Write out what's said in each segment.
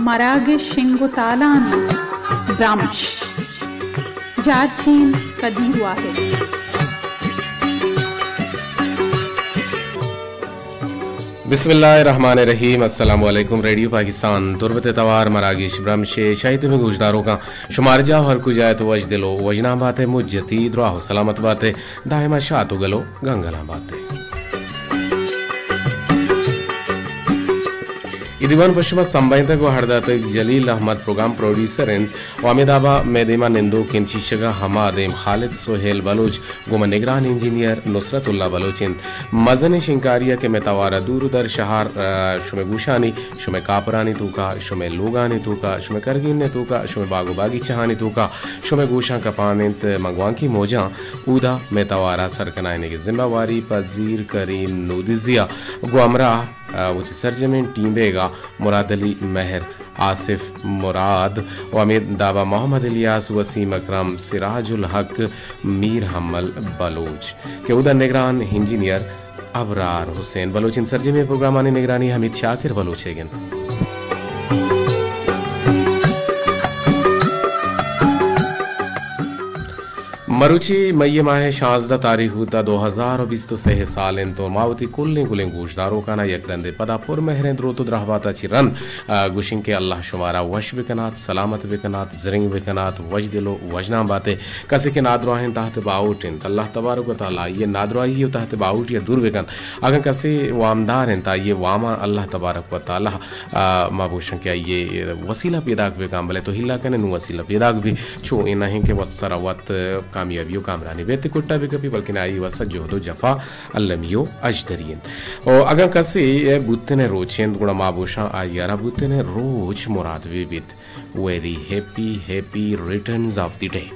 مراگش شنگ و تالانی برمش۔ جارچین قدیر واحد۔ بسم اللہ الرحمن الرحیم۔ السلام علیکم۔ ریڈیو پاکستان تربت توار مراگش برمش ءِ شاہی تمیں گوشداروکاں، شمار جاہ ہر کجا ات وش دل و وژناں بات ئے، مجتی دراہ و سلامت بات ئے، دائما شات و گل و گنگلاں بات ئے۔ اے دیوان پہ شما سمبھائینتگ و ہر داتگ۔ جلیل احمد پروگرام پروڈیوسر انت و ہمے دابا مئے دیما نندوک انت، شیشگا ہما دیم خالد سہیل بلوچ گوں ما نگران انجینئر نصرت اللہ بلوچ انت۔ مزنیں شنگکاری ءَ کہ مئے توار ءَ دور و در شہر، آ، شمئے گوشانی، شمئے کاپرانی توکا، شمئے لوگانی توکا، شمئے کرگین ءِ توکا، شمئے باگ و باگیچہانی توکا، شمئے گوشاں کپان انت، من گوانکی موجاں اودا مئے توار ءَ سر کنائینگ ءِ ذمہ واری پہ زیر کریم نودزی ءَ گوں ہمراہ، آ، وتی سرجمیں ٹیم بیگا مراد علی مہر، آصف مراد و ہمے دابا محمد الیاس، وسیم اکرم، سراج الحق، میر حمل بلوچ کہ اودا نگران انجینئر ابرار حسین بلوچ انت۔ سرجمیں پروگرامانی نگرانی حمید شاکر بلوچ ئیگ انت۔ مروچی مئی ماہ شانزدہ تاریخ بوتا، دو ہزار و بیست و سہ سال انت و ما وتی کلیں کلیں گوشداروکانا یک رندے پدا پر مہریں دروت و درہباتا چی رند، آ، گوشیں کہ اللہ شمارا وش بکنات، سلامت بکنات، زرنگ بکنات، وش دل و وژناں باتے۔ کسے کہ نادراہیں تحت باہوٹ انت، اللہ تبارک و تعالی آئی نادراہی و تحت باہوٹی دور بکنت۔ اگاں کسے وامدار انت، آئی واما اللہ تبارک و تعالی، آ، ما گوشن کہ آئی وسیلہ پیداک بکن، بلے تو ہلا کنے نو وسیلہ پیداک بی۔ چو اے نہ انت کہ وت سرا وت کامیابی و کامرانی بیت کٹا بکپی، بلکن آئی واسطہ جہد و جفا المی و اژدری انت۔ و اگاں کسے بوتن روچ انت، گڑا ما گوشاں آئی را بوتن روچ مراد بہ بیت۔ Very happy, happy returns of the day.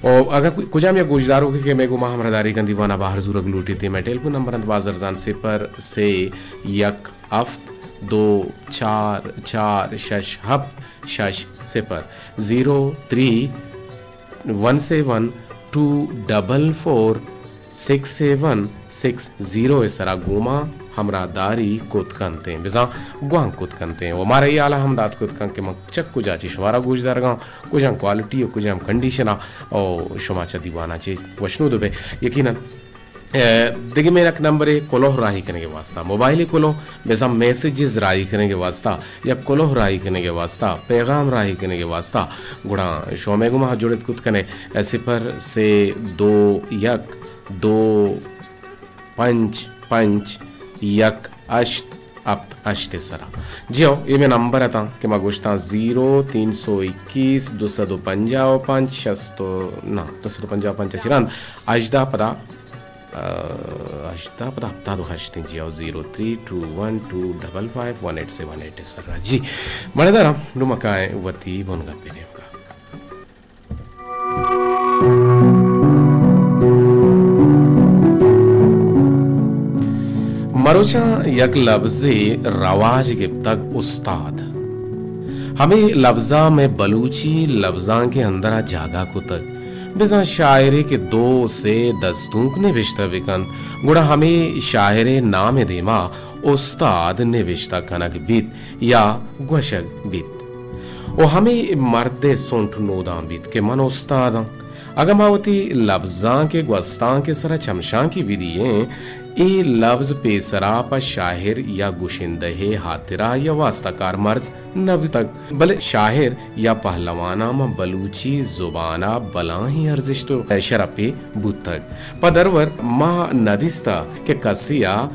و اگاں ک-، کجام یک گوشداروکے کہ مئے گوما ہمراہداری کن دیوانا بہر زورگ لوٹیت، مئے ٹیلیفون نمبر انت باز ارزان، صفر سے یک ہفت دو چار چار شش ہفت شش صفر، زیرو تھری ون سیون ٹو ڈبل فور سکس سیون سکس زیرو ءِ سرا گوما ہمراہداری کت کنتیں، بزاں گوانک کت کنتیں و مارا اے حالا ہم دات کت کن کہ من چہ کجا چہ شمارا گوشدارگاں، کجام کوالٹی و کجام کنڈیشنا و شما چہ دیوانا چہ وشنود بے۔ یقیناً، اے، دگہ مئے یک نمبرے کلوہ راہی کنگ ءِ واسطہ، موبائل کلوہ، بزاں میسجز راہی کنگ ءِ واسطہ یا کلوہ راہی کنگ ءِ واسطہ، پیغام راہی کنگ ءِ واسطہ، گڑا شما مئے گوما جڑت کت کنے، اے، صفر سے دو یک دو پنچ پنچ یک ہشت ہفت ہشت ءِ سرا۔ جی ہو، اے مئے نمبر اتاں کہ ما گوشتاں زیرو تین سو اکیس دو سد و پنجاہ و پنچ شست و، نہ، دو سد و پنجاہ و پنچ چران ہژدہ پدا، آ، ہژدہ پدا ہپتاد و ہشت انت۔ جی ہو، زیرو تھری ٹو ون ٹو ڈبل فائیو ون ایٹ سیون ایٹ ءِ سرا۔ جی، مڑے داراں، نو ما کائیں وتی بنگپے نیمگا۔ مروچاں یک لبزے رواج گپتگ، استاد۔ ہمے لبزا مئے بلوچی لبزانک ءِ اندرا جاگہ کتگ۔ بزاں شاعرے کہ دو سے دستونک نبشتہ بکنت، گڑا ہمے شاعر ءِ نام ءِ دیما استاد نبشتہ کنگ بیت یا گوشگ بیت۔ و ہمے مرد ءِ سنٹ نودان بیت کہ من استاداں۔ اگاں ما وتی لبزانک ءِ گوستانک ءِ سرا چمشانکے بدییں، اے لبز پیسرا پہ شاعر یا گشندہ ءِ ہاترا یا واسطہ کارمرز نہ بوتگ، بلے شاعر یا پہلواناں ماں بلوچی زبان ءَ بلاہیں ارزشت و شرپے بوتگ۔ پہ درور ما ندیستہ کہ کسے ءَ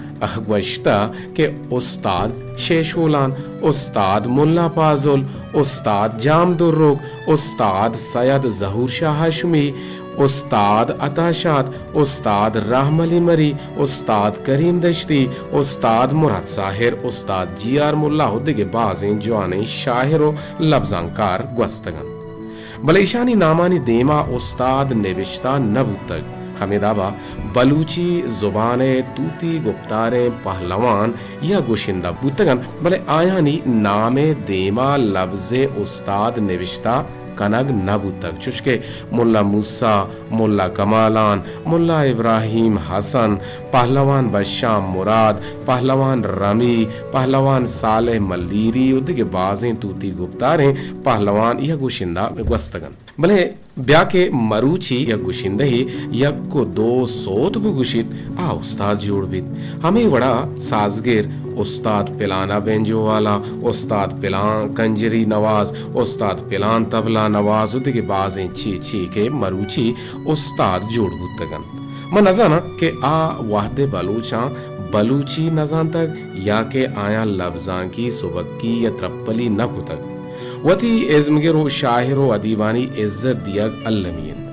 گوشتہ کہ استاد شیشولان، استاد ملا پازل، استاد جام دروک، استاد سید ظہور شاہ ہاشمی، استاد عطا شاد، استاد رحم علی مری، استاد کریم دشتی، استاد مراد ساحر، استاد جی آر ملا و دگہ بازیں جوانیں شاعر و لبزانکار گوستگ انت۔ بلے ایشانی نامانی دیما استاد نبشتہ نہ بوتگ۔ ہمے دابا بلوچی زبان ءِ توتی گپتاریں پہلوان یا گشندہ بوتگ انت، بلے آیانی نام ءِ دیما لبز استاد نبشتہ کنگ نہ بوتگ، چوشکہ ملا موسی، ملا کمالان، ملا ابراہیم حسن، پہلوان بشام مراد، پہلوان رمی، پہلوان صالح ملیری و دگہ بازیں توتی گپتاریں پہلوان یا گوشندہ گوستگ انت۔ بلے بیا کہ مروچی یک گشندہے یک و دو سوت بگوشیت، آ استاد جوڑ بیت۔ ہمے وڑا سازگر، استاد پلانا بینجو والا، استاد پلان کنجری نواز، استاد پلان طبلہ نواز و دگہ بازیں چے چے کہ مروچی استاد جوڑ بوتگ انت۔ من نزاناں کہ آ وہد ء بلوچاں بلوچی نزانتگ یا کہ آیاں لبزانکی سبکی یا ترپلی نہ کتگ۔ وتی ازمگر و شاعر و ادیبانی عزت دیگ المی انت،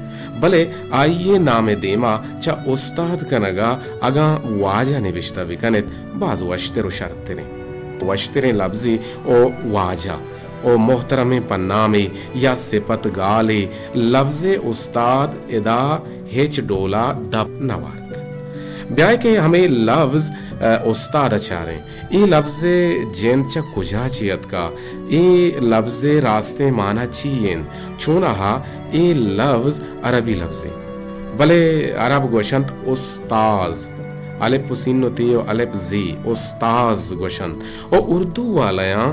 بلے آئی ء نام ء دیما چہ استاد کنگا اگاں واجہ نبشتہ بکنت، باز وشتر و شرتریں، وشتریں لبزے و واجہ و محترمیں پنامے یا سپت گالے۔ لبز استاد ادا ہچ ڈولا دپ نہ وارت۔ بیائے کہ ہمے لبز، ء، استاد ء چاریں۔ اے لبز ء جند چہ کجا چہ اتکا؟ اے لبز ء راستیں مانا چی انت؟ چوناہا اے لبز عربی لبزے، بلے عرب گوشنت استاذ، الف و سین و تے و الف زی، استاذ گوشنت۔ و اردو والیاں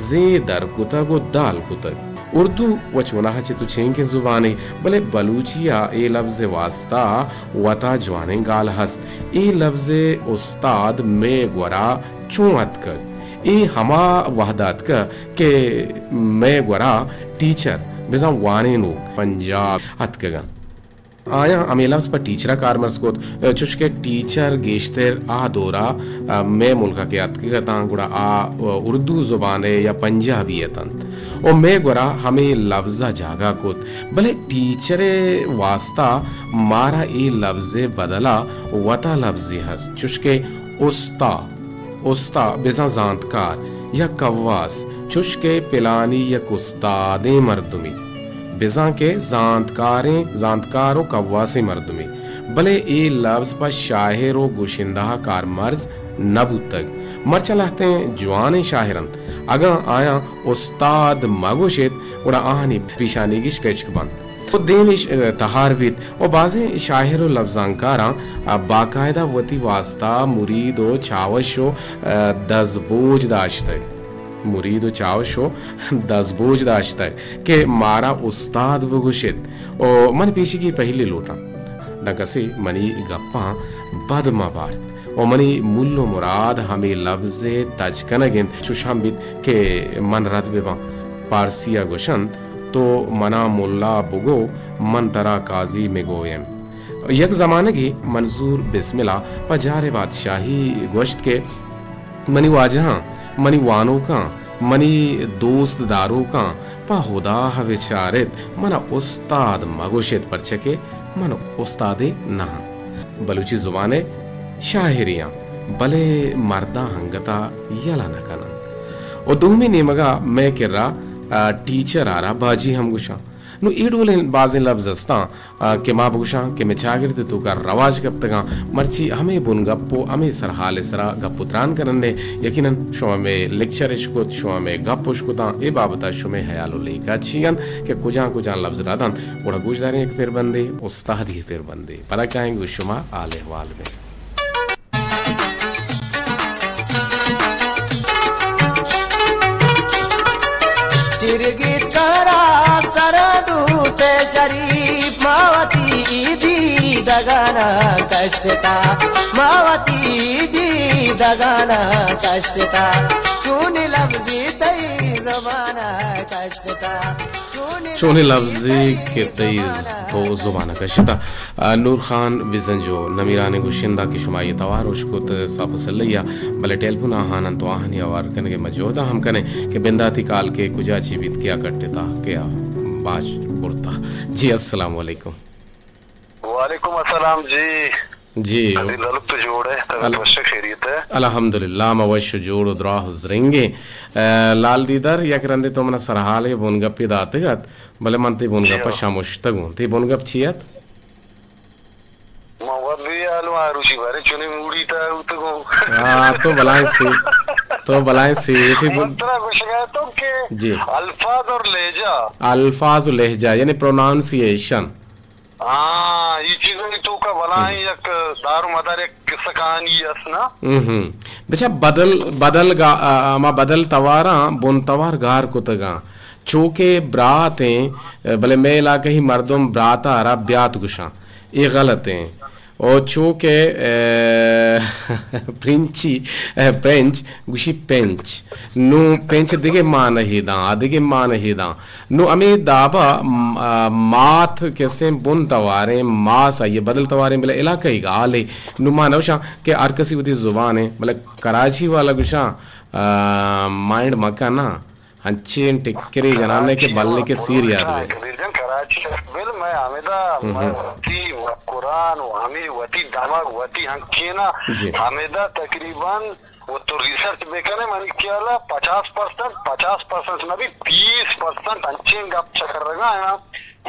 زے در کتگ و دال کتگ۔ اردو و چوناہا چہ تو چینکیں زبانے، بلے بلوچی ء اے لبز ء واستا وتا جوانیں گال ہست۔ اے لبز ء استاد مئے گورا چون اتکگ؟ اے ہما وہد ء اتکگ کہ مئے گورا ٹیچر، بزاں وانینوک پنجاب اتکگ انت۔ آیاں ہمے لبز پہ ٹیچر ء کارمرز کت، چوشکہ ٹیچر گیشتر آ دور ء مئے ملک ء کہ اتکگ اتاں، گڑا آ اردو زبان ء یا پنجابی اتنت و مئے گورا ہمے لبز ء جاگہ کت۔ بلے ٹیچر ء واستا مارا اے لبز ء بدل ء وتا لبزے ہست، چوشکہ استا، استا بزاں زانتکار یا کواس، چوشکہ پلانی یک استادیں مردمے، بزاں کہ زانتکاریں، زانتکار و کواسیں مردمے، بلے اے لبز پہ شاعر و گشندہ کارمرز نہ بوتگ۔ مرچاں لہتیں جوانیں شاعر انت، اگاں آیاں استاد مہ گوشیت، گڑا آہانی پیشانیگیش کشک بنت۔ و دیمش، ء، تہار بیت و بازیں شاعر و لبزانکاراں، ء، باقاعدہ وتی واستا مرید و چاوش و، ء، دزبوج داشتگ۔ مرید و چاوش و دزبوج داشتگ کہ مارا استاد بگوشیت و من پیشگی پہلی لوٹاں۔ داں کسے منی گپاں بد مہ بارت و منی مول و مراد ہمے لبز ء تچ کنگ انت، چوش ہم بیت کہ من رد بباں۔ پارسی ء گوشنت، تو منا ملا بگو، من ترا قاضی مگویم۔ یک زمانگے منظور بسمل ء پہ جار بادشاہی گوشت کہ منی واجہاں، منی وانوکاں، منی دوست داروکاں، پہ ہدا ء بچارت، منا استاد مگوشت، پرچہ کہ من استادے نہ آں، بلوچی زبان ء شاعرے آں، بلے مرداں انگت ء یلہ نہ کن انت۔ و دومی نیمگ ء مئے کرا، ء، ٹیچر ء را باجی ہم گوشاں۔ نوں اے ڈولیں بازیں لبز استاں، ء، کہ ما بگوشاں کہ مئے چاگرد ء توکا رواج کپتگاں، مرچی ہمے بنگپ و ہمے سرحال ء سرا گپ و تران کنندے۔ یقیناً شما مئے لیکچر اش کت، شما مئے گپ اش کتاں، اے بابت ء شمئے ہیال و لیکہ چی انت کہ کجام کجام لبز رد انت؟ گڑا گوشداریں یک پربندے، استادی پربندے۔ پدا کائیں گوں شما حال احوال میں۔ چرگی ترا سر دوست شریف، ما وتی دیدگانا کشتا، ما وتی دیدگانا کشتا، چون لبزی تئی زبانا کشتا۔ چونیں لبزے کہ تئی تو زبان ء کشتہ۔ ء، نور خان بزنجو نمیرانیں گشندہ کہ شما اے توار اش کت ساپ و سلہ ء، بلے ٹیلیفون آہان انت و آہانی ہوار کنگ ء ما جہد ء ہم کنیں کہ بنداتی کال کہ کجا چی بیت، کیا کٹتہ، کیا باج برتہ۔ جی، السلام علیکم۔ وعلیکم السلام جی۔ جی۔ عزیز لالک تو جوڑ ئے، طبیعت ال-، وش ئے، خیریت ئے؟ الحمدللہ، ما وش و جوڑ و دراہ و زرنگیں۔ اے، لال دیدار، یک رندے تو منا سرحالے بنگپے داتگ ات، بلے من تئی جی بنگپ ء ہاں۔ شمشتگ اوں۔ تئی بنگپ چی ات؟ من وت بے حال اوں، آ روچی بارے چونیں موڈی تا اوتگ اوں۔ ہاں، تو بلائیں سی-، تو بلائیں سیٹے بو۔ من ترا گوشگا تو کہ جی۔ الفاظ اور لہجہ۔ الفاظ و لہجہ، یعنی پروناؤنسیشن۔ ہاں، یہ چیزوں کی تو کا بلائیں یک دار و مدار یک قصہ کہانی اس نا۔ ہم۔ بچا بدل، بدل گا-، آ، آ، ما بدل تواراں، بن توار گار کتگاں۔ چو کہ برات ایں، بلے مئے علاقہ ہی مردم براتا را بیات گوشاں۔ اے غلط ایں۔ او چو کہ، اے، پرنچی، اے، پرنچ، گوشی پنچ۔ نو پنچ دگہ معنی داں، آ دگہ معنی داں۔ نو ہمے دابا، م-، آ، مات کسیں بن تواریں، ماس آئیے بدل تواریں، بلے علاقہ ہی گالے۔ نو ما نوشاں کہ ہر کسی وتی زبان ایں، بلے کراچی والا گوشاں، آ، مائنڈ مکا نا۔ انچیں ٹکرے جنانے کہ بلے کہ سیر یاد بے۔ کبیر جان، کراچی بل میں ہمیدا، ہم، میں ہم۔ وتی قرآن و ہمیں وتی دماغ وتی ہنکینا، جی۔ ہمیدا تقریباً و تو ریسرچ بکنے، منی خیالا پچاس پرسنٹ، پچاس پرسنٹ نہ بھی، تیس پرسنٹ انچیں گپ چکر رگا ہے نا۔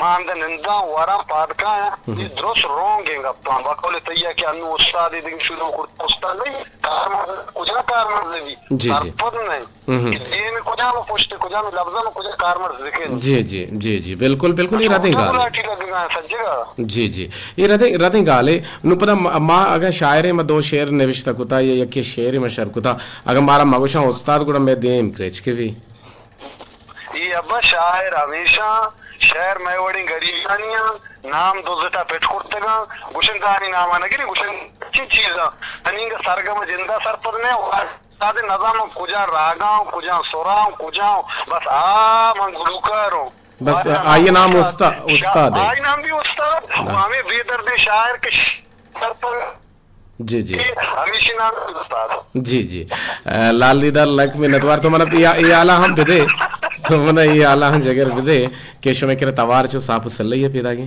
ما ہمدا ننداں، وراں پاد کایاں، ہم۔ یہ درست رونگ ہیں گپاں۔ بقول تیا کہ انو استاد دگہ شروع کرت، استاد نہیں، کارمرز، کجا کارمرز بھی؟ جی، جی۔ سرپد نہیں۔ ہم۔ کہ دین کجا میں پشت، کجا میں لفظ میں کجا کارمرز ذکر نہیں۔ جی، جی، جی، جی، بالکل، بالکل، یہ ردیں گال۔ لاٹھی لگا ہے سجگا۔ جی، جی، یہ ردیں، ردیں گال ہے۔ نو پدا ما، ما اگر شاعر ما دو شعر نوشتہ کتا یا یک شعر ما شر کتا، اگر مارا مگوشاں استاد گڑا میں دیم کرچ کے بھی۔ اے ابا شاعر ہمیشاں شہر مئے وڑیں گریبانی آں، نام دزتا پٹ کرتگاں، گشندہانی نام نہ گری، گشن چی چیزاں؟ انیگا سرگم جندا سرپد نہ، استاد نظام کجا راگاں، کجا سراں، کجا، بس آ من گلوکار ہوں۔ بس آئی نام استا-، استاد ہے۔ آئی نام بھی استاد، ہاں۔ وہ ہمیں بے درد شاعر کے سرپد جی، جی۔ ہمیشی نام استاد۔ جی، جی۔ اے، لال دیدار لک منتوار، تو منا اے، اے حالا ہم بدے۔ تو منا اے حالا ہم جگر بدے کہ شمے کرا توار چو صاف و سلئی ہے پیدا گے۔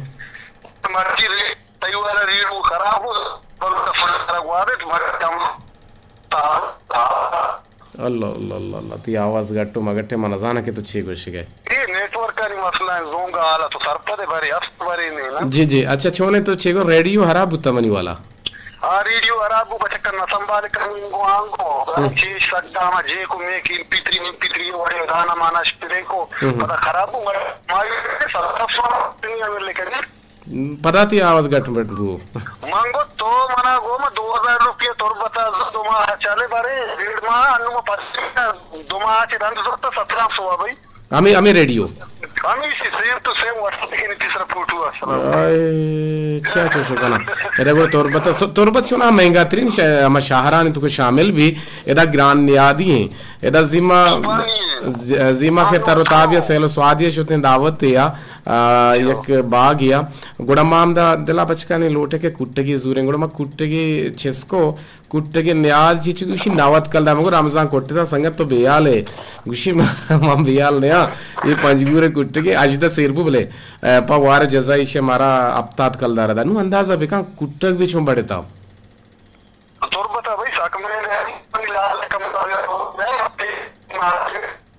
مرچی ری-، تئی والا ریڈو خراب ہو، بلکہ فرق وارد، مگر کم تا-، تا-، اللہ، اللہ، اللہ، اللہ، تی آواز گٹو مگٹے، من زانا کہ تو چی گوشگے۔ اے نیٹ ورکانی مسئلہ ہے، زونگا حالا تو سرپدے بارے، است بارے نے نا۔ جی، جی، اچھا، چونے تو چی گو ریڈیو خراب بوتا منی والا؟ آ ریڈیو خراب بو، بچکا نہ سنبھال کننگو آنگو۔ ہم۔ چیش سکتا ما جے کو میک ایم پی تھری، ایم پی تھری وڑے گانا مانا شترے کو۔ ہم۔ پدا خراب بو، مر-، ماری سب سب سوال نہیں ہمیں لے کر۔ پدا تی آواز گٹ مٹ بو۔ منگو تو منا گو ما دو ہزار روپیہ تربتا دو ماہ چالے بارے، ڈیڑھ ماہ انو ما پس دو ماہ چے رند زرتا سترہ سو بھائی۔ ہمیں، ہمیں ریڈیو۔ ہمیں اسی سیم ٹو سیم واٹس ایپ کے تیسرا فوٹو السلام۔ اے، چیا چو شو کنا۔ ادا گڑا تربت، تربت چونا مہنگا ترین شہ-، ہما شہرانی تو کہ شامل بھی، ادا گران نیادی ہیں۔ ادا زیما، ز-، زیما خیر تر و تابیا سیل و سوادیا شتیں دعوت یا، آ، یک باغ یا۔ گڑا ما ہم دا دلا بچکانی لوٹے کہ کٹگی زوریں۔ گڑا ما کٹگی چسکو، کٹگے نیاد چی چو گوشی نود کلدار۔ مگو رمضان کٹتا سنگت تو بیال ہے۔ گوشی ما، ما بیال نیا۔ یہ پنجگور کٹگے اجدہ سیر بو بلے، اے، پا وار جزائی شے مارا ہپتاد کلدار دا۔ نو اندازہ بکن کٹگ بھی چون بڑھتا۔ تربت بھائی ساکمنے لال کم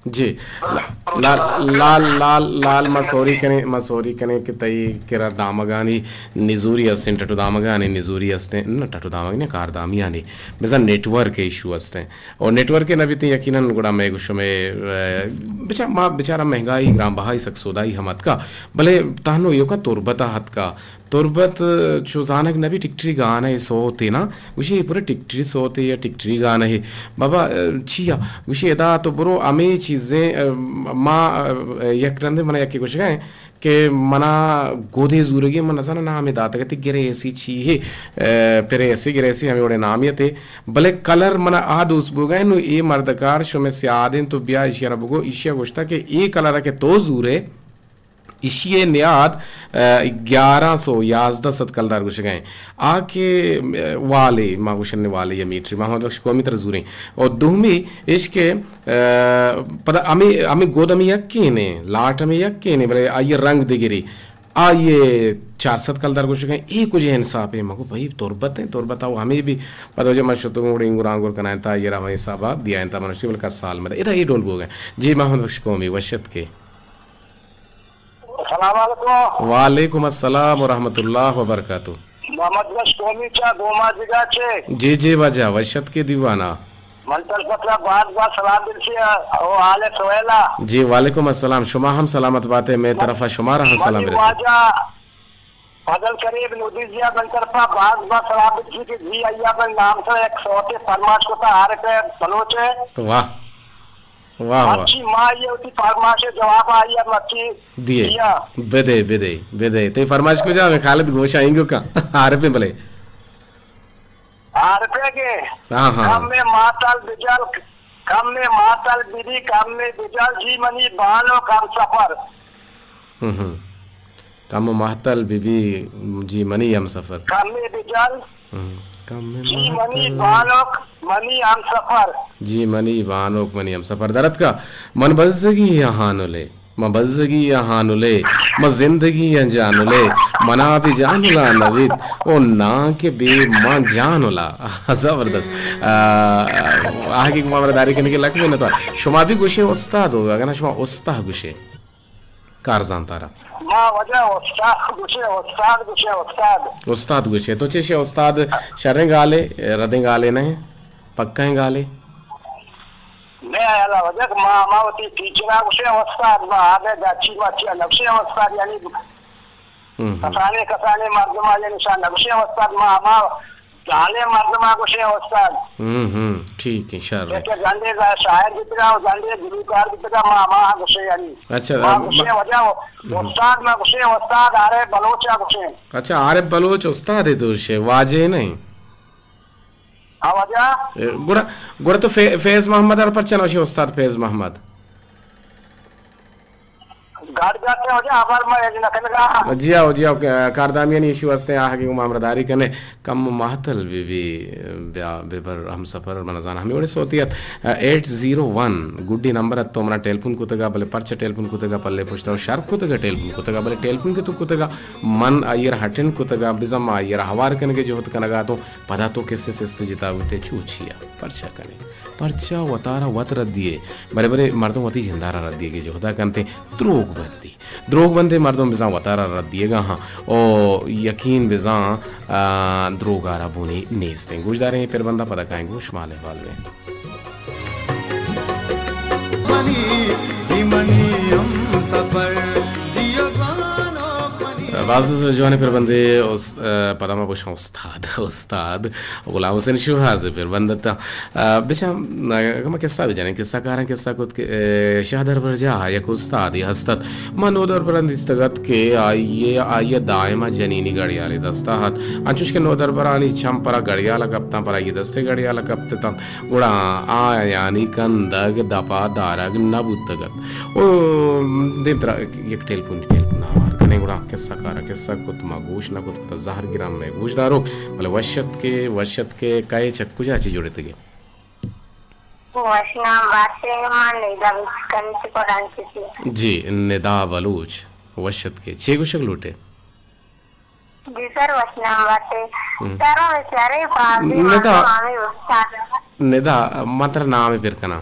جی، لا-، لال، لال، لال، لال، ما سوری کنیں، ما سوری کنیں کہ تئی کرا دامگانی نزوری استیں، ٹٹو دامگانی نزوری استیں، نہ ٹٹو دامگ نہ، کاردامیانی بزاں نیٹ ورک ایشو استیں۔ اور نیٹ ورک نہ بیتیں یقیناً گڑا مئے گو شمے، اے، بچا-، ما بچارا مہنگائی، گران بہائی، سک سودائی ہم اتکا، بلے تہنو ایوکا تربتا اتکا۔ تربت چو زانگ نبی ٹکٹری گانا ءِ سوتے نا، گوشی اے پورا ٹکٹری سوتے یا ٹکٹری گانا ہے۔ بابا، چیا؟ گوشی ادا تو برو ہمے چیزیں، ما، یک رندے منا یکے گوشگا ہیں کہ منا گودے زورگی، من نزاناں نام داتگ ات گریسی چی ہے، پریسی گریسی ہمے وڑے نامی ات، بلے کلر منا آ دوست بوگا ہے۔ نو اے مردکار شمے سیادیں تو بیا ایشی را بگو، ایشی گوشتا کہ اے کلر کہ تو زورے، ایشی ءِ نیاد، اے، گیارہ سو یازدہ صد کلدار گوشگ ءَ ایں۔ آ کہ، اے، والے، ما گوشن والے یا میٹری، محمد بخش قومی تر زوریں۔ اور دومی ایش کہ، اے، پدا ہمیں، ہمیں گود ہمیں یکینے، لاٹ ہمیں یکینے، بلے آئی رنگ دگری۔ آئی چار صد کلدار گوشگ ءَ ایں۔ اے کجے انصاف ہے؟ مگو بھائی تربت ہیں، تربت آؤ ہمیں بھی پدا جو ما شتگوں گڑے انگر آنگر کنائیں تا یہ را ہمیں حساب آ دیا انتا منشتی بلکہ سال میں دا۔ ادا اے ڈول بوگ ءَ۔ جی محمد بخش قومی وشت کے۔ السلام علیکم۔ وعلیکم السلام ورحمۃ اللہ وبرکاتہ۔ محمد بخش قومی چا گوما جگا چے؟ جی جی واجہ، وشت کے دیوانا۔ من طرف ءَ باز باز سلام برسی او آل سویلا۔ جی، وعلیکم السلام، شما ہم سلامت باتے، مئے طرف ءَ شمارا ہم سلام منی برسی۔ واجہ فضل کریم نودی جی ءَ من طرف ءَ باز باز سلام برسی کہ جی آئی ءَ من نام سر یک سوتے فرمائش کتا عارف بلوچ ءِ۔ واہ۔ واہ، واہ۔ مرچی ما آئی ءَ وتی فرمائش ءِ جواب آئی ءَ مرچی دیے۔ دیا۔ بدے، بدے، بدے۔ تئی فرمائش کجا ہمیں خالد گوشا اینگو کا؟ عارف بلے۔ عارف کہ ہاں، ہاں۔ کم میں ماتل بجل، کم میں ماتل بری، کم میں بجل جی منی بانو کم سفر۔ ہم، ہم۔ کم مہتل بہ بی جی منی ہم سفر۔ کمے بجال۔ ہم۔ کم جی منی مہتل۔ بانک منی ہم سفر۔ جی منی بانک منی ہم سفر۔ درتکا من بزگی یا ہانلے، من بزگی یا ہانلے، من زندگی یا جانلے، منا بی جانلا نویت، او نا کہ بی من جانلا۔ زبردست۔ آ، آہگی گما مرا داری کنگی لک منتا۔ شما بی گوشے استاد ہو، اگر نا شما استاد گوشے۔ کارزانتارا۔ ما واجہ استاد گوشے، استاد گوشے، استاد۔ استاد گوشے۔ تو چے شے استاد؟ شریں گالے، ردیں گالے نہ؟ پکائیں گالے؟ نہ، اللہ واجہ ما، ما وتی ٹیچرا گوشے استاد، ما آبے گاچی ما چیا نہ گوشے استاد، یعنی ہم، ہم۔ کسانے، کسانے مردما یعنی شان نہ گوشے استاد، ما، ما جہلیں مردماں گوشیں استاد۔ ہم، ہم، ٹھیک ہے، شر ہے۔ کہ گنڈے شاعر بیتگا و گنڈے گلوکار بیتگا، ما، ما گوشیں یعنی۔ اچھا، ما گوشیں واجہ ہم۔ استاد، ما گوشیں استاد عارف بلوچ ءَ گوشیں۔ اچھا، عارف بلوچ استاد ہے تو شے، واجہ نہیں۔ ہاں واجہ۔ اے، گڑا، گڑا تو فے-، فیض محمد ءَ پرچہ نہ گوشے استاد فیض محمد؟ گاڑی جاتے ہو جا، ہبر ما اج نہ کنگا۔ جی آؤ، جی آؤ، کاردامیانی ایشو ہستے، آہگی گما ہمراہداری کنے، کم مہتل بی بی، بیا، ببر ہم سفر من زان ہمیں وڑے صوتی ات، ایٹ زیرو ون، گڈی نمبر ات، تو منا ٹیلیفون کتگا، بلے پرچہ ٹیلیفون کتگا، پلے پشتا و شر کتگا، ٹیلیفون کتگا، بلے ٹیلیفون کہ تو کتگا، من آئیر ہٹن کتگا، بزم آئیر ہوار کنگے جہد کنگا تو، پدا تو کسے سست جتا بوتے، چوچیا، پرچہ کنے۔ پرچا وتارا وت ردیے، برے برے مردم وتی جندارا ردیے کہ جہدا کنتے، دروگ بندی۔ دروگ بندے مردم بزاں وتارا ردیگا ہاں۔ او یقین بزاں، آ، دروگارا بونی نیستیں۔ گوشداریں پر بندہ پدا کائیں گوش مال احوال میں۔ منی، جی منی ہم سفر، جیو بانو منی۔ باز جوانیں پر بندے اس-، آ، پدا ما گوشاں استاد، استاد غلام حسین شوہاز پر بندتا۔ آ، بچا، آ، ما قصہ بجنیں، قصہ کاراں قصہ کت کہ، آ، شاہ دربرجاہ یک استادے ہست ات۔ ما نودربراں دیستگ ات کہ آئی، آئی دائما جنینی گڑیالے دستا ات۔ انچوش کہ نودربرانی چم پرا گڑیالا کپتاں، پرا آئی دستے گڑیالا کپتتاں۔ گڑا آیانی کندگ دپا دارگ نہ بوتگ ات۔ او دیمترا یک ٹیلیفون، ٹیلیفون آوار کنیں، گڑا قصہ کارا قصہ کت، ما گوش نہ کت، پدا زہر گراں مئے گوش داروک، بلے وش ات کہ، وش ات کہ کئے چہ کجا چہ جڑتگے؟ وش نام باتے، ما ندا بچکند چہ کلانچی۔ جی، ندا بلوچ، وش ات کہ چے گوشگ لوٹے؟ جی سر، وش نام باتے۔ ہم۔ سر، بیچارے بازی ندا، مردم ہمیں استاد۔ ندا، من ترا نام پر کناں۔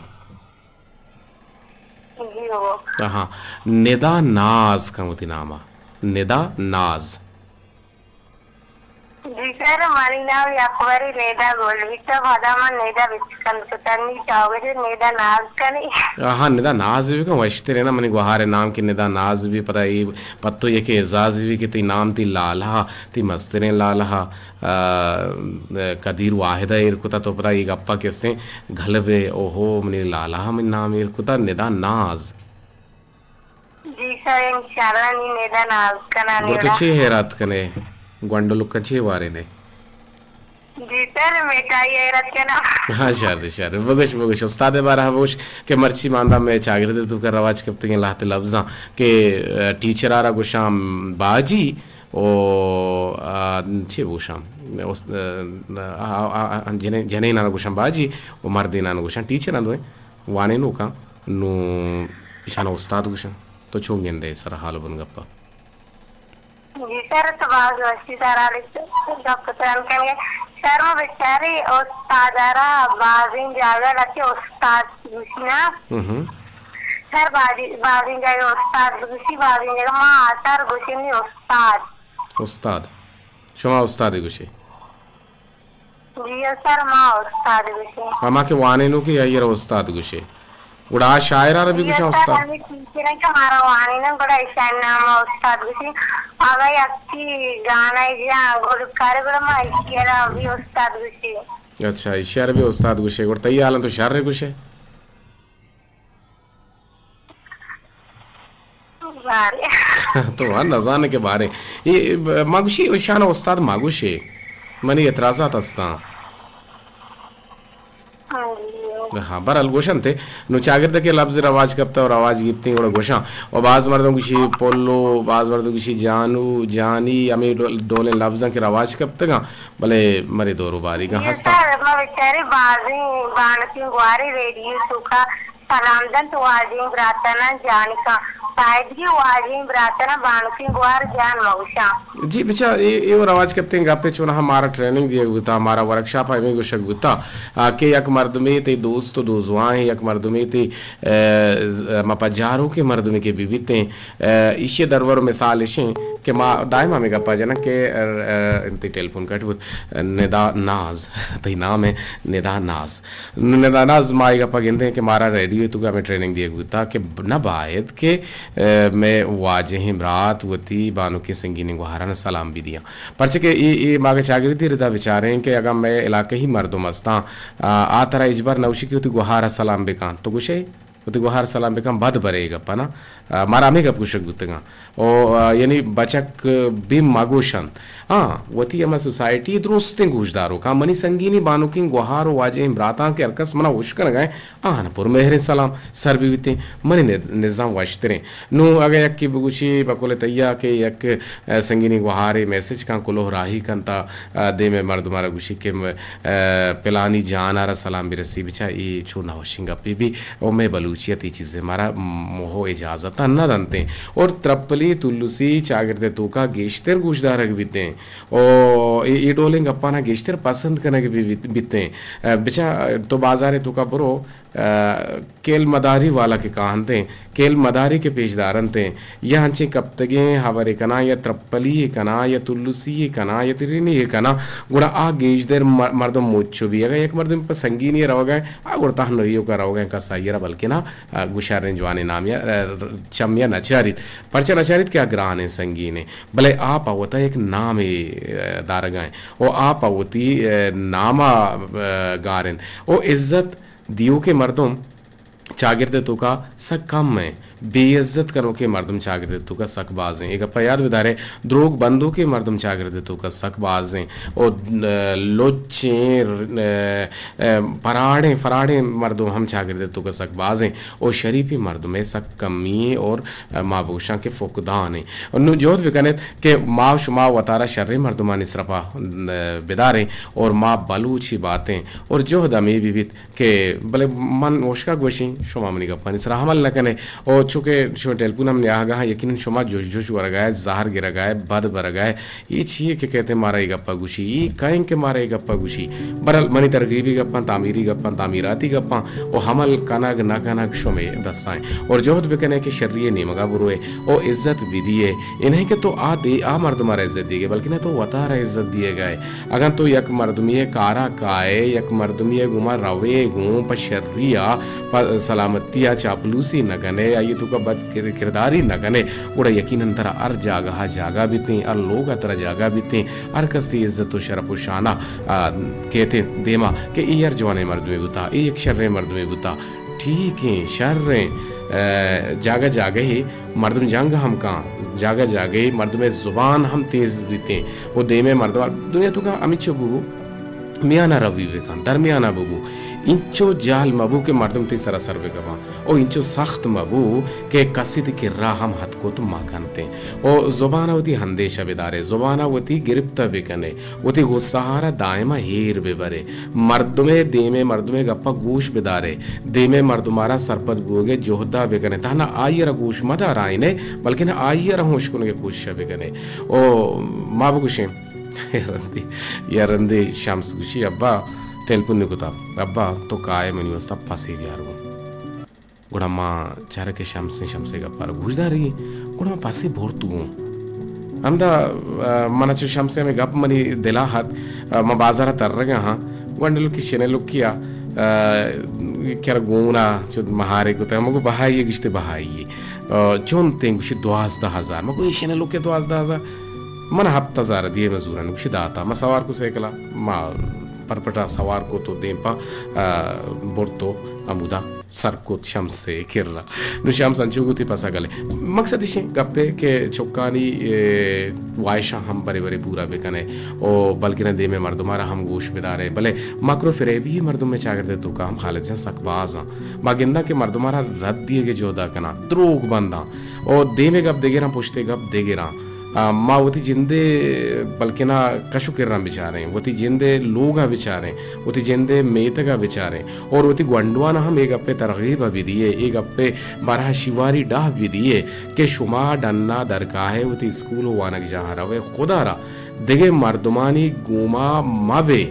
جی ہو۔ ہاں، ندا ناز کن وتی ناما۔ ندا ناز۔ جی سر، منی نام یک بری ندا گل بیتا، پدا من ندا بچکند کتا، نی چاوگے ندا ناز کنی۔ ہاں، ندا ناز بکن، وشترے نا، منی گوہار نام کہ ندا ناز بی، پدا ای پہ تو یک اعزازے بی کہ تئی نام تئی لالا، تئی مستریں لالا، آ، قدیر واحد ء ایر کتا، تو پدا اے گپا کسیں گل بے، اوہو، منی لالا منی نام ایر کتا، ندا ناز۔ جی سر، انشاءاللہ نی ندا ناز کناں گڑا تو ندا۔ چے حیرات کنے؟ گونڈلکاں چے وارینے؟ جی سر، مٹھائی ء رد کناں۔ ہاں، شر، شر۔ بگوش، بگوش، استاد ء بارہ بگوش کہ مرچی ماندا مئے چاگرد ء توکا رواج کپتگیں لہتے لبزاں کہ، آ، ٹیچر آرا گوشاں باجی او، آ، چے گوشاں؟ اس-، آ، آ، آ، آ، جنین-، جنین آرا گوشاں باجی او مردین آرا گوشاں ٹیچر، آ دوئیں وانینوکاں، نوں ایشانا استاد گوشاں۔ تو چون گندے سر حال بن گپا؟ جی سر، تو باز وشی سر حالی گپ تران کنگے۔ سر، ما بیچارے استاد را بازیں جاگہ لتی استاد گوشی نا۔ ہم۔ سر، بازی-، بازیں جاگہ استاد گوشی، بازیں جاگہ ما آسر گوشی نی استاد۔ استاد۔ شما استاد گوشی؟ جی سر، ما استاد گوشیں۔ ہما کہ وانینوکے آئی ءَ را استاد گوشے۔ گڑا آ شاعر ءَ را بھی جی گوشاں سر، استاد؟ ہمے ٹیچر ایں کہ مارا وانینن، گڑا ایشانی نام ءَ استاد گوشیں۔ اگاں یکے گانا جاں گلوکارے، گڑا ما ایشی ءَ را بھی استاد گوشیں۔ اچھا، ایشی ءَ را بھی استاد گوشے۔ گڑا تئی حالاں تو شر گوشے؟ بارے۔ تو ہاں نزانے کہ بارے۔ اے، ما گوشی، ایشاں استاد ما گوشے۔ منی اعتراضات ہستاں۔ ہاں جی۔ ہاں، بہرحال گوشنتے۔ نو چاگرد کہ لبز رواج کپتا و رواج گپتیں گڑا گوشاں۔ و باز مردم گوشی پلو، باز مردم گوشی جانو، جانی، ہمے ڈول، ڈولیں لبزاں کہ رواج کپتگاں، بلے مرے دور و باریگاں جی ہستاں۔ سر، ما بیچارے بازیں بانکیں گوارے ریڈیو توکا سلام دنت، واجہیں براتاناں جان کن، پائدگی واجہیں براتاناں بانکیں گوار جان مگوشاں۔ جی بچا، اے، اے و رواج کپتیں گپے، چوناہا مارا ٹریننگ دیگ بوتا، مارا ورکشاپ ءَ ہمے گوشگ بوتا، آ، کہ یک مردمے تئی دوست و دوزواہیں، یک مردمے تئی، اے، ز-، ما پجاروکیں مردمے کہ بہ بیتیں، اے، ایشی درور و مثال اشیں کہ ما دائم ہمے گپا جناں کہ، اے، اے، انتی ٹیلیفون کٹ بوت، ندا ناز، تئی نام ہے ندا ناز۔ نوں ندا ناز، ما اے گپ ءَ گندیں کہ مارا ریڈیو ءِ توکا ہمے ٹریننگ دیگ بوتا کہ نہ باید کہ، اے، مئے واجہیں برات وتی بانکیں سنگینیں گوہاراں سلام بہ دیاں۔ پرچہ کہ اے، اے ما اگہ چاگردی ردا بچاریں کہ اگاں مئے علاقہی مردم استاں، آ، آ ترا ہچبر نہ گوشی کہ وتی گوہار ءَ سلام بکن، تو گوشے وتی گوہار ءَ سلام بکن، بد برے اے گپ ءَ نا۔ آ، مارا ہمے گپ گوشگ بوتگاں۔ او، آ، یعنی بچک بہ مگوش انت۔ ہاں، وتی ہما سوسائٹی درستیں گوشداروکاں، منی سنگینی بانکیں گوہار و واجہیں براتاں کہ ہرکس منا ہوش کنگا ایں، آہاں پر مہریں سلام سر بہ بیتیں، منی نز-، نزاں وشتریں۔ نوں اگہ یکے بگوشی بقول تیا کہ یک، آ، سنگینی گوہارے میسج کن کلوہ راہی کنتا، آ، دیمے مردمارا گوشی کہ م-، آ، پلانی جان ءَ را سلام برسی، بچا اے چو نہ وشیں گپے بی۔ او مئے بلوچیت اے چیزے مارا موہ و اجازت نہ دنتیں۔ اور ترپلی، تلسی، چاگرد ءِ توکا گیشتر گوشدارگ بیتیں۔ او اے، اے ڈولیں گپانا گیشتر پسند کنگ بی-، بیت-، بیتیں۔ آ، بچا تو بازار ءِ توکا برو، آ، کیل مداری والا کہ کاہنتیں، کیل مداری کہ پیش دارنتیں، یا انچیں کپتگیں ہبرے کناں، یا ترپلی یے کناں، یا تلسی یے کناں، یا ترینی یے کناں، گڑا آ گیشدر م-، مردم مچ بی۔ اگاں یک مردم پہ سنگینی روگا ایں، آ گڑا تہنوئی ءِ کا روگا ایں، کس آئی ءَ را بلکنا، آ، گوشاریں جوانیں نام یا، آ، چم یا نچاریت۔ پرچہ نچاریت کہ آ گرانیں سنگینیں، بلے آ پہ وتا یک نامے، آ، دارگا ایں۔ او آ پہ وتی، آ، ناما، آ، گار انت۔ او عزت دیوکیں مردم چاگرد ءِ توکا سک کم ایں، بے عزت کنوکیں مردم چاگرد ءِ توکا سک باز ایں۔ اے گپا یاد بدارے، دروگ بندوکیں مردم چاگرد ءِ توکا سک باز ایں۔ او، آ، لچیں، آ، آ، پراڑیں، فراڑیں مردم ہم چاگرد ءِ توکا سک باز ایں۔ او شریفیں مردم ءِ سک کمی ایں اور، آ، ما بگوشاں کہ فقدان ایں۔ نوں جہد بکنیت کہ ما و شما وتارا شریں مردمانی سرپا، آ، بداریں اور ما بلوچی باتیں اور جہد ہمے بہ بیت کہ بلے من ہوشکا گوشیں، شما منی گپانی سرا عمل نہ کنے۔ او چونکہ شما ٹیلیفون ہم نیاہگا ہاں، یقیناً شما جوش جوش ورگا ئے، زہر گرگا ئے، بد برگا ئے۔ اے چیے کہ کہتے مارا اے گپا گوشی، اے کئیں کہ مارا اے گپا گوشی؟ برحال منی ترغیبی گپاں، تعمیری گپاں، تعمیراتی گپاں، او عمل کنگ نہ کنگ شمے دستا ایں۔ اور جہد بکنے کہ شری نیمگا بروئے، او عزت بدیئے۔ اے نہیں کہ تو آ دے، آ مردما را عزت دیگے، بلکن تو وتارا عزت دیگا ئے۔ اگاں تو یک مردمے ءِ کارا کائے، یک مردمے ءِ گوما روے گوں پہ شری ءَ، پہ سلامتی ءَ چاپلوسی نہ کنے، آئی ءِ توکا بد کر-، کرداری نہ کنے، گڑا یقیناً ترا ہر جاگہ ءَ جاگہ بیتیں، ہر لوگ ءَ ترا جاگہ بیتیں، ہر کس تئی عزت و شرپ و شان ءَ، آ، کیتیں دیما کہ اے ہر جوانیں مردمے بوتا، اے یک شریں مردمے بوتا۔ ٹھیکیں، شریں، آ، جاگہ جاگہے مردم جنگ ہم کاں، جاگہ جاگہے مردمے زبان ہم تیز بیتیں۔ او دیمے مردم، دنیا توکا ہمینچو بو، میانا روی بکن، درمیانا ببو۔ اینچو جہل مبو کہ مردم تئی سرا سر بکپاں۔ او اینچو سخت مبو کہ کسی تئی کرا ہم ہتک کت مکنتیں۔ او زبانا وتی ہندیشا بدارے، زبانا وتی گرپتا بکنے۔ وتی غصہ ءَ را دائما ایر بہ برے۔ مردمے دیمے مردمے گپا گوش بدارے۔ دیمے مردما را سرپد بوگے جہدا بکنے۔ تہنا آئی ءَ را گوش مدارائینے، بلکن آئی ءَ را ہم اشکنگے کوششا بکنے۔ او ما بگوشیں، یا رندی، یا رندی شمس گوشی، ابا ٹیلیفون نکتا، ابا تو کائے منی واسطہ پسے بیار گوں۔ گڑا ما چارگ ءَ شمسیں، شمسے گپا را گوش دارگی۔ گڑا ما پسے برت گوں۔ ہمدا، آ، من چو شمس ءِ ہمے گپ منی دل ءَ ات، آ، من بازار ءَ ترگ ءَ آں، گونڈلکی شنلکی ءَ، آ، کر گون ءَ چو مہارے کتگ، من گو بہائی ءَ؟ گوشتے بہائی ءَ۔ آ، چنت ایں؟ گوشی دوازدہ ہزار۔ من گو اے شنلک ءِ دوازدہ ہزار؟ من ہپت ہزار دیے مزوراں۔ گوشی داتا۔ من سوار کو سائیکل ءَ، ما پرپٹ ءَ سوار کو تو دیم پہ، آ، برتو ہمودا سر کت شمس ءِ کرا۔ نو شمس انچو گوتی پسا گلے۔ مقصد ایش ایں گپے کہ چکانی، اے، واہشاں ہم برے برے پورا بکنے او بلکنا دیم ءِ مردمارا ہم گوش بدارے۔ بلے مکر و فریبی مردم ءِ چاگرد ءِ توکا ہم خالد جان سک باز آں۔ ما گنداں کہ مردمارا رد دیگ ءِ جہدا کناں، دروگ بنداں او دیم ءِ گپ دگراں، پشت ءِ گپ دگراں۔ آ، ما وتی جند ءِ بلکنا کش و کراں بچاریں، وتی جند ءِ لوگ ءَ بچاریں، وتی جند ءِ میتگ ءَ بچاریں اور وتی گونڈوانا ہم اے گپ ءِ ترغیب ءَ بدیے، اے گپ ءِ بارہ ءَ شیواری ڈاہ بدیے کہ شما ڈنا درکائے وتی اسکول و وانگجاہاں روئے، خدا را دگہ مردمانی گوما مبے۔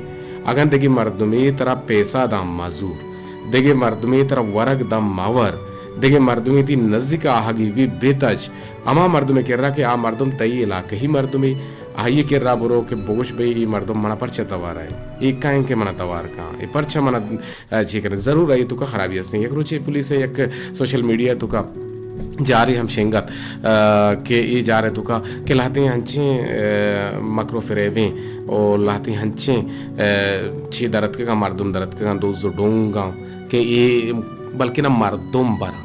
اگاں دگہ مردمے ترا پیسہ داں مزور، دگہ مردمے ترا ورگ داں مور، دگہ مردمے تی نزیک آہگی بی بتچ، ہما مردم ءِ کرا کہ آ مردم تئی علاقہی مردمے، آئی ءِ کرا برو کہ بگوش بھئی اے مردم منا پرچہ توارا اے، اے کائیں کہ منا توار کاں، اے پرچہ منا، آ، چی کنگ؟ ضرور آئی توکا خرابی ہستیں۔ یک روچے پولیس ءِ یک سوشل میڈیا توکا جارے ہم شنگت، آ، کہ اے جارے توکا کہ لہتیں ہنچیں، آ، مکر و فریبیں او لہتیں ہنچیں، آ، چی درتکگاں، مردم درتکگاں، دوز و ڈونگاں کہ اے بلکنا مردم براں۔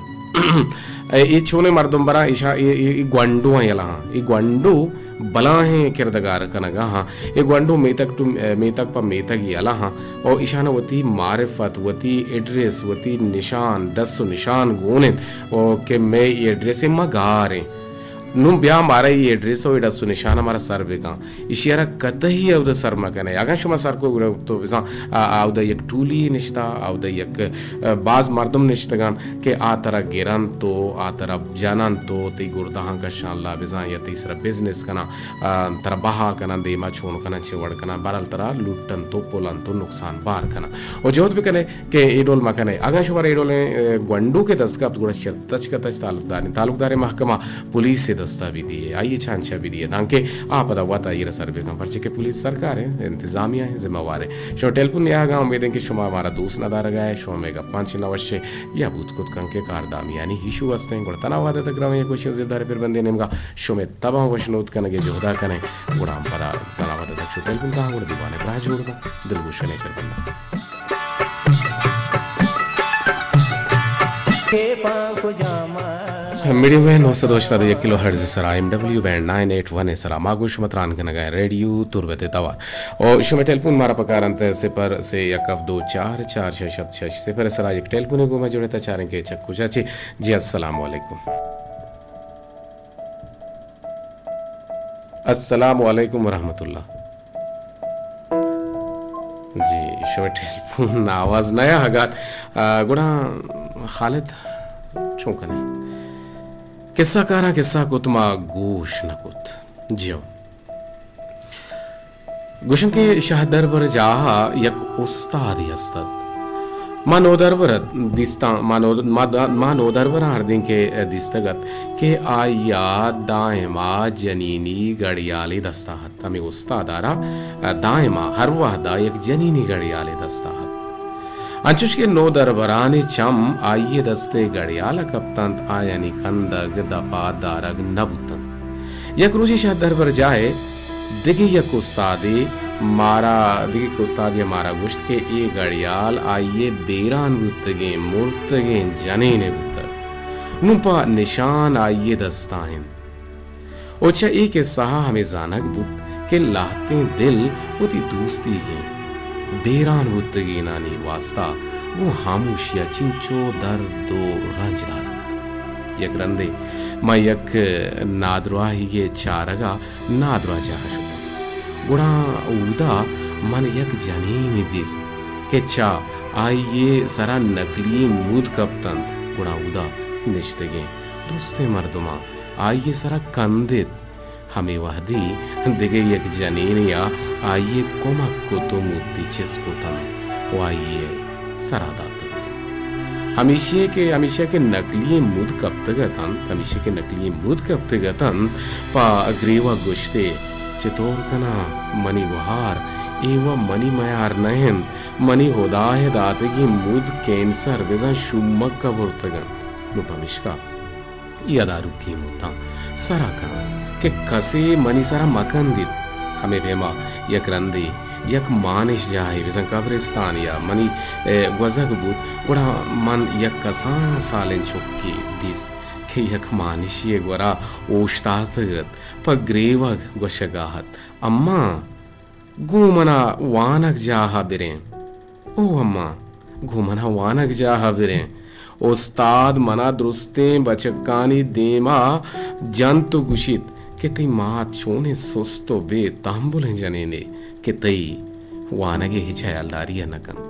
اے، اے چونیں مردم براں؟ ایشاں اے، اے، اے گونڈواں یلہ آں۔ اے گونڈو بلاہیں کردگار کنگا آں۔ اے گونڈو میتگ ٹو، میتگ پہ میتگ یلہ آں۔ او ایشاں وتی معرفت، وتی ایڈریس، وتی نشان، ڈس و نشان گون انت۔ او کہ مئے اے ایڈریس ءَ ما گار ایں۔ نوں بیا مارا اے ایڈریس و اے ڈس و نشان ءَ مارا سر بکن۔ ایشی ءَ را قطعی اودا سر مہ کنے۔ اگاں شما سر کو گڑا تو بزاں، آ، آ، اودا یک ٹولی نشتہ، آ، اودا یک، آ، باز مردم نشتگان کہ آ ترا گرنت و آ ترا جننت و تئی گردہاں کشان لا بزاں یا تئی سرا بزنس کناں، آ، ترا بہا کناں، دیما چون کناں، چے وڑ کناں، برال ترا لوٹنت و پلنت و نقصان بار کناں۔ و جہد بکنے کہ اے ڈول مہ کنے۔ اگاں شمارا اے ڈولیں، اے، گونڈوکے دست کپت، گڑا چہ تچک ءَ تچ تعلقداریں، تعلقداریں محکمہ پولیس ءِ دستا بدیے، آئی ءِ چانچا بدیے، دانکہ آ پدا وت آئی ءَ را سر بکن، پرچے کہ پولیس سرکار ءِ انتظامیہ ءِ ذمہ وار ءِ۔ شما ٹیلیفون نیاہگا، امیدیں کہ شما مارا دوست ندارگا ءِ، شما مئے گپاں چہ نہ وشے یا بوت کت کن کہ کاردامیانی ایشو ہستیں، گڑا تنا وہد ءَ تک رویں یک وشیں زیبداریں پربندے نیمگا۔ شمئے تباں وشنود کنگ ءِ جہدا کنیں، گڑا ہم پدا تنا وہد ءَ تک شو ٹیلیفون کاہاں گڑا دیوان ءِ براہ جوڑ باں، دلگوشیں پربنداں۔ میڈیم ویو نو سد و ہشتاد و یک کلو ہرٹز ءِ سرا، ایم ڈبلیو بینڈ نائن ایٹ ون ءِ سرا، ما گوں شما تران کنگا ریڈیو تربت ءِ توار۔ او شمئے ٹیلیفون مارا پکار انت، صفر سے یک ہفت دو چار چار شش ہفت شش صفر ءِ سرا یک ٹیلیفونے گوں ما جوڑ ات ءُ چاریں کہ چہ کجا چے۔ جی السلام علیکم۔ السلام علیکم ورحمۃ اللہ۔ جی، شمئے ٹیلیفون آواز نیا اگات۔ آ، گڑا خالد چون کنے؟ قصہ کاراں قصہ کت، ما گوش نہ کت۔ جیو۔ گوشن کہ شہدربرجاہ ءَ یک استادے است ات۔ ما نودربر ءَ دیستاں، ما نود-، ما دا-، ما نودربراں ہردیں کہ دیستگ ات کہ آئی ءَ دائما جنینی گڑیالے دستا ات۔ ہمے استاد ءَ را دائما ہر وہدا یک جنینی گڑیالے دستا ات۔ انچوش کہ نودربرانی چم آئی ءِ دست ءِ گڑیال ءَ کپتنت، آیانی کندگ دپا دارگ نہ بوتنت۔ یک روچے شہدربرجاہ ءِ دگہ یک استادے مارا، دگہ یک استادے مارا گوشت کہ اے گڑیال آئی ءِ بیران بوتگیں، مرتگیں جنینے بوتگ۔ نوں پہ نشان آئی ءِ دستا انت۔ و چہ اے قصہ ءَ ہمے زانگ بوت کہ لہتیں دل وتی دوستیگیں بیران بوتگینانی واستا گوں ہاموشی ءَ چنچو درد و رنج دارنت۔ یک رندے من یک نادراہی ءِ چارگ ءَ نادراہجاہ ءَ شتاں۔ گڑا اودا من یک جنینے دیست کہ چہ آئی ءِ سرا نقلی مود کپتنت۔ گڑا اودا نشتگیں درستیں مردماں آئی ءِ سرا کندت۔ ہمے وہدی دگہ یک جنینے ءَ آئی ءِ کمک کت و مودی چست کتنت و آئی ءِ سرا داتنت۔ ہمیشی ء کہ، ہمیشی ء کہ نقلی مود کپتگ اتنت، ہمیشی ء کہ نقلی مود کپتگ اتنت، پہ گریوگ گوشتے، چتور کناں منی گوہار، اے و منی میار نہ انت، منی ہدا ء داتگیں مود کینسر بزاں شومک ء برتگ انت۔ نوں پمیشکا اے اداروکی موداں سرا کناں کہ کسے منی سرا مکندیت۔ ہمے پیما یک رندے یک مانش جاہے بزاں قبرستانے ء منی، اے، گوزگ بوت، گڑا من یک کسان سالیں چکے دیست کہ یک مانشی ء گورا اوشتاتگ ات، پہ گریوگ گوشگا ات، اماں! گوں منا وانگ جاہ ء بریں۔ او اماں، گوں منا وانگ جاہ ء بریں۔ استاد منا درستیں بچکانی دیم ء جنت و گوشیت کہ تئی مات چونیں سست و بے تہمبلیں جنینے کہ تئی وانگ ء ہچ ہیالداری ء نہ کنت۔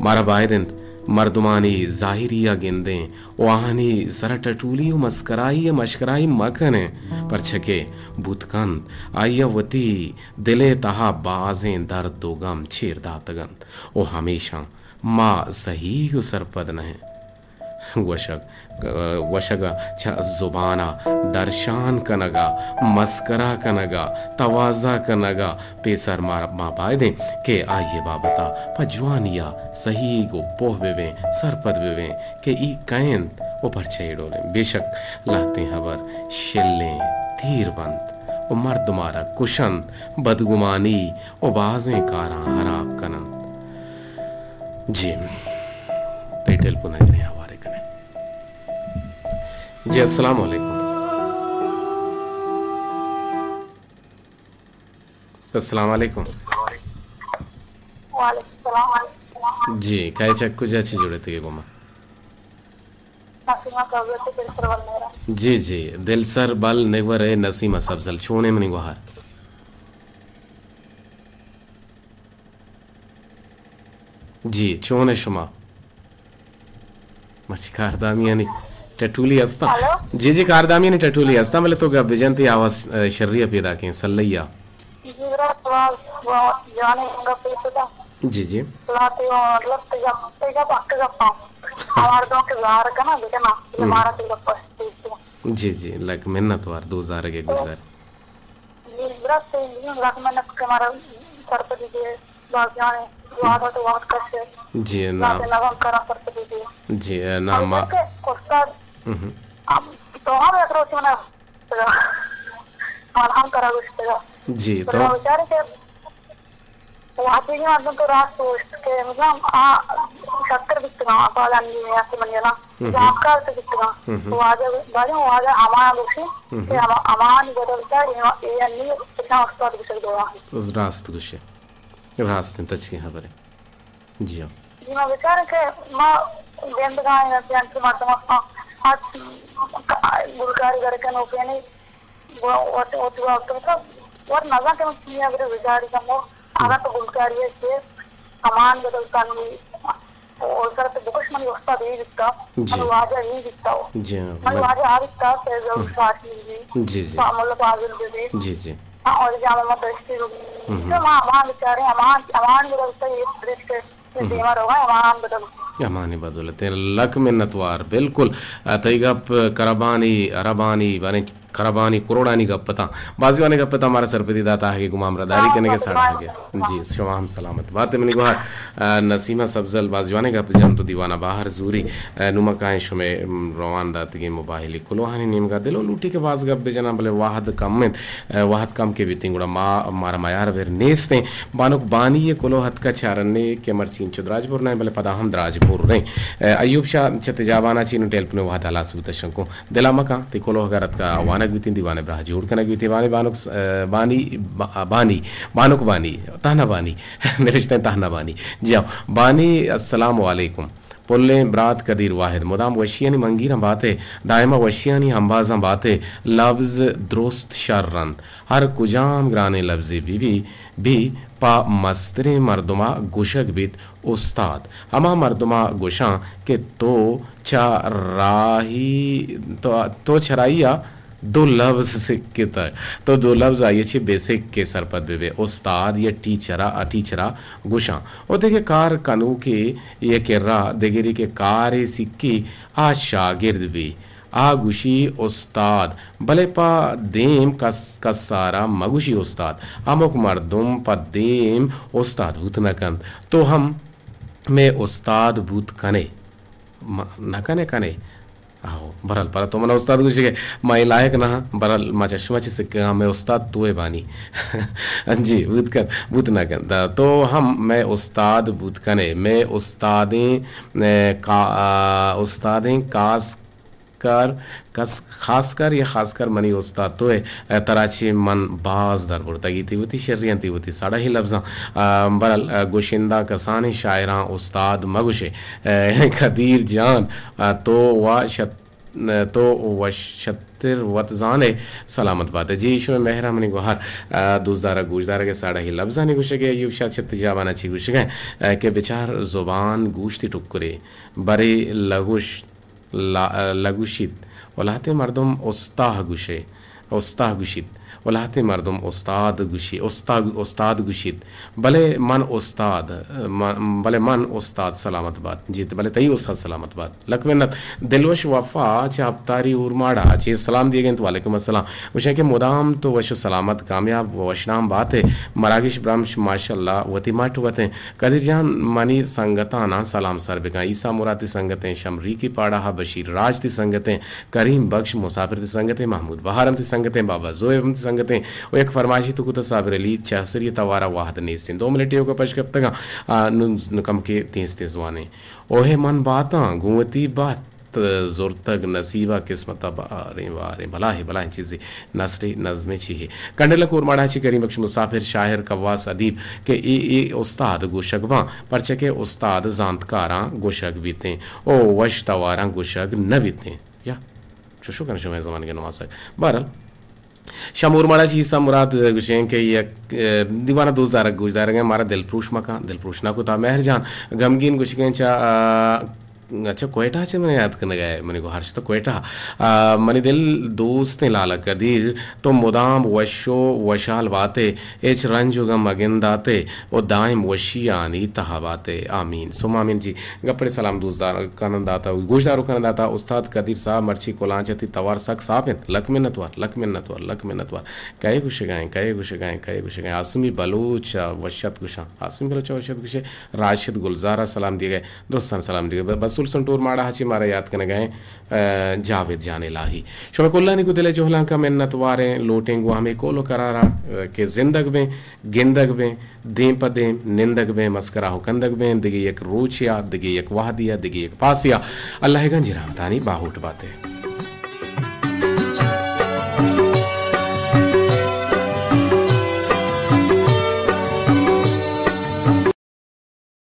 مارا باید انت مردمانی ظاہری ء گندیں و آہانی سرا ٹٹولی و مسکرائی ء مشکرائی مہ کنیں، پرچہ کہ بوت کنت آئی ء وتی دل ء تہا بازیں درد و گم چیر داتگ انت و ہمیشاں ما سہیگ و سرپد نہ ایں۔ گوشگ، گوشگ ء چہ زبان ء درشان کنگ ء مسکرا کنگ ء توازا کنگ ء پیسر ما، ما باید ایں کہ آئی ء بابت ء پہ جوانی ء سہیگ و پوہ بہ بیں، سرپد بہ بیں کہ ای کئے انت و پرچہ اے ڈول انت۔ بے شک لہتیں ہبر شلیں تیر بنت و مردم ء را کشنت، بدگمانی و بازیں کاراں ہراب کننت۔ جی، تئی ٹیلیفون ء گریں، ہوارے کنیں۔ جی، السلام علیکم۔ السلام علیکم۔ وعلیکم السلام۔ جی، کئے چہ کجا چہ جڑتگ ئے گوں ما؟ نسیمہ سبزل چہ دلسر بل نیرا۔ جی، جی، دلسر بل نیور ء نسیمہ سبزل، چون ئے منی گوہار؟ جی، چون ئے شما؟ مرچی کاردامیانی ٹٹولی ہستاں۔ ہلو؟ جی، جی، کاردامیانی ٹٹولی ہستاں، بلے تو گپ بجن، تئی آواز، ء، شری ء پیداکیں، سلئی ء۔ جی، برا، تو آواز جوانیں گپ ء پدا۔ جی، جی۔ لا تئی مطلب تئی گپ، تئی گپ حق گپ آں۔ ہمار دوں کہ ظاہر کنا، بکنا، ہم۔ ہمارا تئی گپ۔ جی، جی، لک منت وار، دو زارگ ء گزار۔ جی، برا، تئی لک منت کہ ہمارا سرپدی دے۔ باز جانے، وہد تو وہد کش۔ جی، نا۔ نظم کرا پر تو دیجیے۔ جی، نا، ما۔ کہ استاد، ہم۔ تو ہم یک روچ منا من ہم کرا گوشتگا۔ جی، تو۔ بیچارے کہ واقعی مردم تو راست گوشت کہ مطلب آ شتر بیتگا، آ پالانی میں آتی منی نا۔ ہم۔ جانکار تو بیتگا۔ ہم۔ واجہ، باجہ واجہ ہما گوشی کہ ہم-، ہمانی بدلتا اے، اے انی اتنا استاد گوشت دورا۔ راست گوشے۔ راست انت، تچکیں خبرے۔ جی ہاں۔ جی، ما بچار کہ ما گندگا ہیں، جنت مردم آ، آ، گلکاری گر کنوکیں، وت، وت، وت، وت، وت نزان کہ من چی اگر بچاری کمو، اگر تو گلکاری ہے کہ امان بدل کنی، اور سر تو بکش منی استاد ہی بیتا، جی۔ من واجہ ہی بیتا۔ جی ہاں، منی من واجہ آ بیتا کہ ضرور شاعری بھی۔ جی، جی۔ تو عمل فاضل بھی۔ جی، جی۔ ہاں، اور جامع مدرسے بھی۔ تو ما امان بچارے، امان، امان بدل تو یہ دیما روگا، امان بدل۔ امانی بدولت۔ لک منت وار، بالکل۔ ء، تئی گپ کربانی، عربانی، باریں کربانی، کروڑانی گپ اتاں۔ باز جوانیں گپ اتاں، مارا سرپدی داتا آہگے گمام رداری کنگے ساڑا آہگے۔ جی، شما ہم سلامت بات منی گوہار۔ ء، نسیمہ سبزل باز جوانیں گپ جنت و دیوانا باہر زوری۔ ء، نوما کائیں شمے، م، روان داتگیں موبائلی کلوہانی نیمگا دلو لوٹی کہ باز گپ بجناں، بلے وہد کم انت۔ ء، وہد کم کہ بیتیں گڑا ما، مارا میار بر نیستیں۔ بانک بانی ء کلوہ اتکا چارنے کہ مرچی انچو دراج برنائیں، بلے پدا ہم دراج بریں۔ ء، ایوب شاہ چہ تجابانا چی نوں ٹیلیفون ء وہد ہلاس بوت شنکو۔ دلا مکاں، تئی کلوہ اگر اتکا وانگ بیتیں، دیوان ء براہ جوڑ کنگ بیتیں۔ بانی بانک س-، ء، بانی با-، بانی، بانک بانی، تہنا بانی، نوشتہ تہنا بانی۔ جی ہاں، بانی السلام علیکم۔ پلیں برات قدیر واحد، مدام وشیانی منگیراں بات ئے، دائما وشیانی ہمبازاں بات ئے، لبز درست شر انت۔ ہر کجام گرانیں لبزے بہ بی، بی پہ مستریں مردما گوشگ بیت استاد۔ ہما مردما گوشاں کہ تو چہ راہی، تو، تو چہ راہی ء دو لبز سکتگ، تو دو لبز آئی ءَ چہ بہ سک کہ سرپد بہ بئے۔ استاد یا ٹیچر ءَ، ٹیچر ءَ گوشاں، و دگہ کار کنوکے ءِ کرا دگرے کہ کارے سکی، آ شاگرد بی۔ آ گوشی استاد، بلے پہ دیم کس، کسارا مگوشی استاد۔ ہمک مردم پہ دیم استاد بوت نہ کنت۔ تو ہم مئے استاد بوت کنے۔ م-، نہ کنے، کنے۔ آہو، برحال، پرا تو منا استاد گوشگے، ما اے لائق نہ ہاں، برحال، ما چہ شما چہ سکگاں، مئے استاد تو ئے بانی۔ جی، بوت کن، بوت نہ کن۔ دا تو ہم مئے استاد بوت کنے، مئے استادیں، اے، کا-، آ، استادیں کاس کر، کس-، خاص کر یا خاص کر منی استاد تو ئے، اے، ترا چہ من باز در برتگی، تی وتی شری انت، تی وتی سڑہی لبزاں، آ، برحال، آ، گشندہ کسانیں شاعراں استاد مگوشے۔ اے، قدیر جان، آ، تو و شت-، تو و شتر وت زانے، سلامت بات۔ جی، شمئے مہر ءَ منی گوہار، آ، دوستدار ءَ گوشدارگ ءِ ساڑہی لبزانی گوشگ ءَ ایوب شاہ چت جاوان ءَ چی گوشگ ءَ، آ، کہ بچار زبان گوشتی ٹکرے، برے لگوش، لا-، لگوشیت و لہتیں مردم استاہ گوشے، استاہ گوشیت و لہتیں مردم استاد گوشی، استاہ، استاد گوشیت۔ بلے من استاد، من، بلے من استاد سلامت بات۔ جی، بلے تئی استاد سلامت بات۔ لک منت۔ دلوش وفا چہ ہپتاری اورماڑا چہ سلام دیگ انت۔ وعلیکم السلام۔ گوشیں کہ مدام تو وش و سلامت، کامیاب و وشنام بات ئے۔ مراگش برمش ماشاءاللہ وتی مٹ وتیں۔ قدیر جان، منی سنگتاناں سلام سر بکن۔ عیسیٰ مراد تی سنگتیں، شمریکی پاڑا، بشیر راج تی سنگتیں، کریم بخش مسافر تی سنگتیں، محمود بہارم تی سنگتیں، بابا زویب ہم تی سنگتیں۔ و یک فرمائشی تو کتا صابر علی چہسری توارا وہد نیستیں۔ دو منٹے اوکا پش کپتگاں، آ، نون، نون کمکے تیز تیز وانیں۔ اوہے من باتاں، گوں وتی بات زرتگ نصیبا قسمتا باریں واریں۔ بلاہیں، بلاہیں چیزے، نثرے، نظمے چی ہے۔ کنڈیلک اورماڑا چی کریم بخش مسافر، شاعر، قواس، ادیب کہ اے، اے استاد گوشگ باں، پرچہ کہ استاد زانتکاراں گوشگ بیتیں، او وش تواراں گوشگ نہ بیتیں۔ یا چوشو کن شمئے زمانگ نواسگ۔ بہرحال، شمور ماڑا چہ عیسیٰ مراد گوشیں کہ یک، اے، دیوانہ دوست دارگ گوشدارگ ءَ مارا دلپروش مکن، دلپروش نہ کتا۔ مہر جان غمگین گوشگیں چہ، آ، اچھا، کوئٹہ چہ من یاد کنگ ءَ، منی گوہار شتہ کوئٹہ۔ آ، منی دل دوستیں لالا قدیر، تو مدام وش و وشحال باتے، ہچ رنج و غم مگنداتے و دائم وشیانی تہا باتے۔ آمین۔ سم آمین جی۔ گپڑے سلام دوستدار کنندہ تا، گوشدارو کنندہ تا، استاد قدیر صاحب مرچی کلانچ تی توار سک صاف انت۔ لک منت وار، لک منت وار، لک منت وار۔ کئے گوشگائیں، کئے گوشگائیں، کئے گوشگائیں؟ آسمی بلوچ وشت گوشاں۔ آسمی بلوچ وشت گوشے۔ راشد گلزار سلام دیگے، درستان سلام دیگے۔ ب-، بسول سنٹور ماڑا ہچی مارا یاد کنگائیں۔ آ، جاوید جان الہی۔ شمئے کلانی گوں دل ءِ جہلانکاں منت واریں، لوٹیں گوں ہمے کول و قرارا، آ، کہ زندگ بیں، گندگ بیں، دیم پہ دیم نندگ بیں، مسکرا و کندگ بیں، دگہ یک روچیا، دگہ یک وہدیا، دگہ یک پاسیا۔ اللہ ءِ گنج رحمتانی باہوٹ باتے۔